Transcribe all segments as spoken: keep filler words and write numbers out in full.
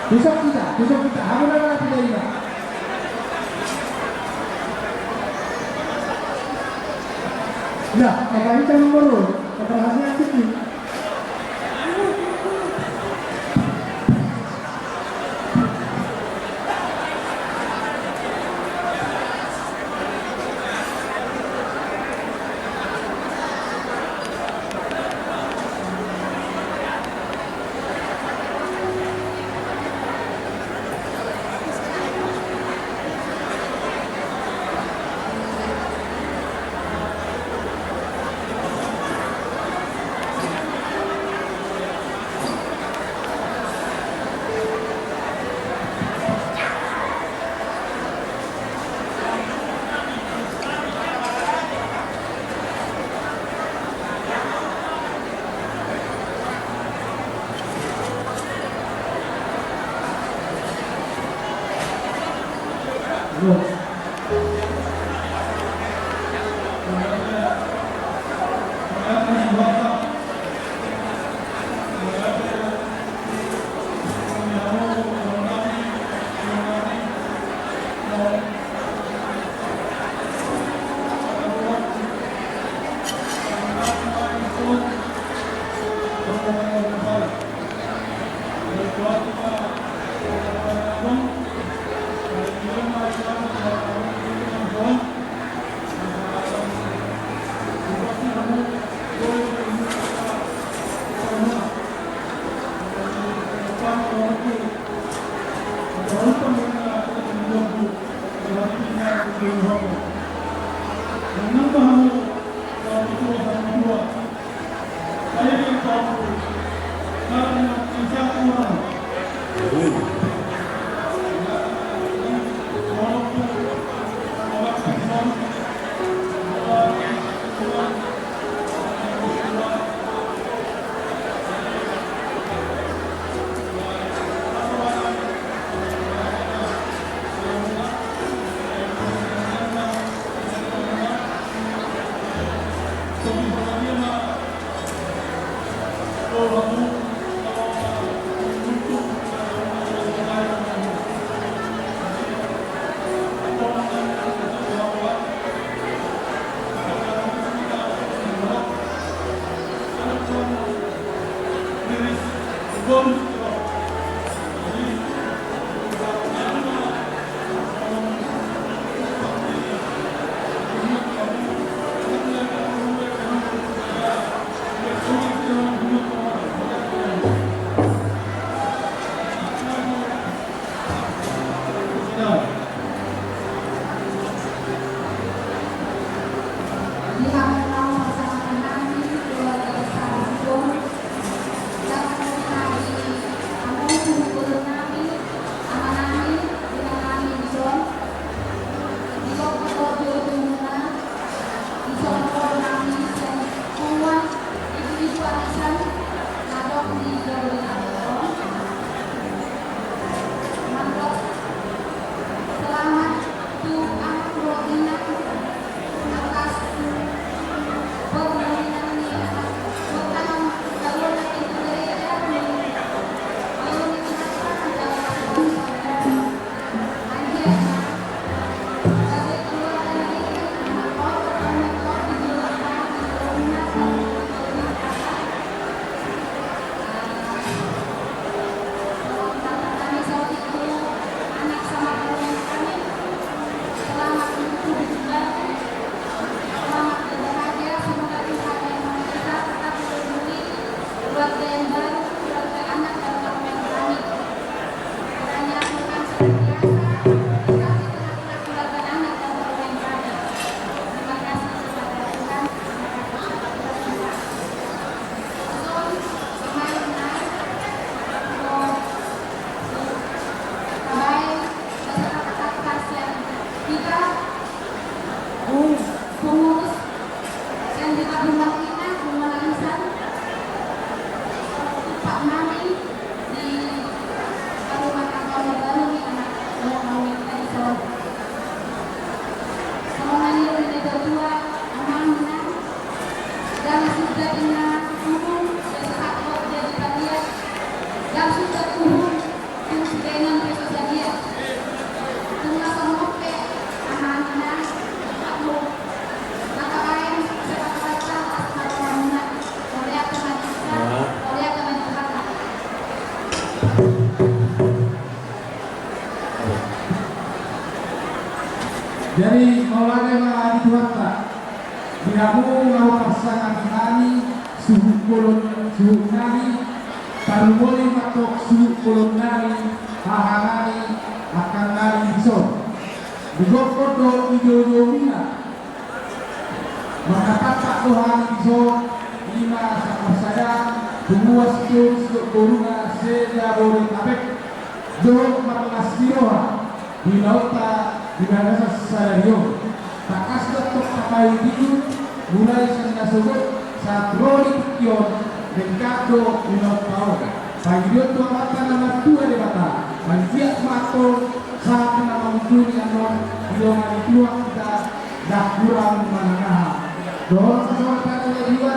Tusuk hita, tusuk hita. Hamu na mangapili ma. Nah, eka hita nomor, keberhasilan tinggi. Jadi, mauliate ma di Tuhanta, di hamu na hupasahat hami, suhut bolon, suhut nami, tarlumobi ma tong suhut bolon nami, haha nami, angka nami dison. Digokhon do ijo-ijo mina. Marnatampak do hami dison, ima saparsadaan, tu boru sitorus dohot boruna se-Jabodetabek, dohot marlas ni roha di ulaonta di bagasan sadari on. Tangkas do tong tapaihut-ihut, mulai sian na sogot sahat ro di tingki on, denggan do ulaonta on. Pangidoan tu Amanta na martua Debata, manggiat ma tong sahat na mangujungi annon, di dongan ni Tuhan hita, ndang hurang manang aha. Dohot sasahat na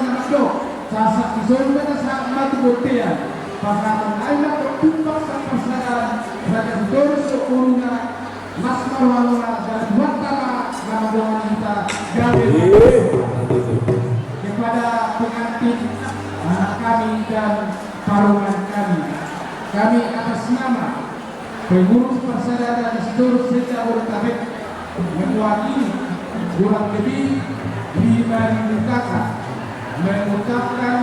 mandok, sahat dison ma na sahat ma tu bontean. Pasahaton nami ma tong tumpak saparsadaan, raja sitorus dohot boruna, las ma rohana, jala Tuhanta ma na mandongani hita, gabe. Kepada pengantin, anak kami dan parumaen kami, kami atas nama pengurus Parsadaan Sitorus se-Jabodetabek mewakili kurang lebih lima ribu K K mengucapkan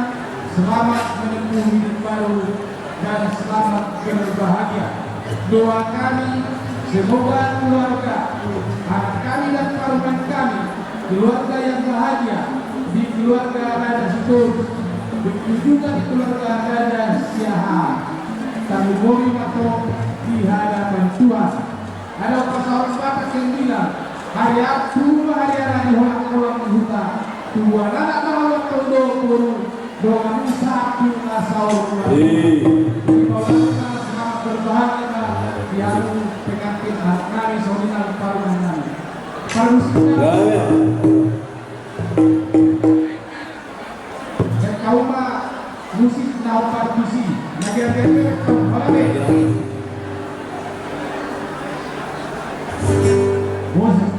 selamat menempuh hidup baru dan selamat berbahagia. Doa kami, semoga keluarga, anak kami dan parumaen kami, keluarga yang bahagia, di keluarga Raja Sitorus, begitu juga di keluarga Raja Siahaan. Tarlumobi ma tong di hadapan Tuhan. Adong pasahat patah yang bilang, hari Abu hari ara di holang-holang di huta, tuan anak na holang tondok boru, dongan sahat tu na saur matua. Jadi mauliate ma, selamat berbahagia ma di hamu pengantin, anak nami, songon i nang parumaen nami. Parmusikna. Baen hamu ma musik na hombar tusi. Na gerger-gerger hamu, mauliate. Musik.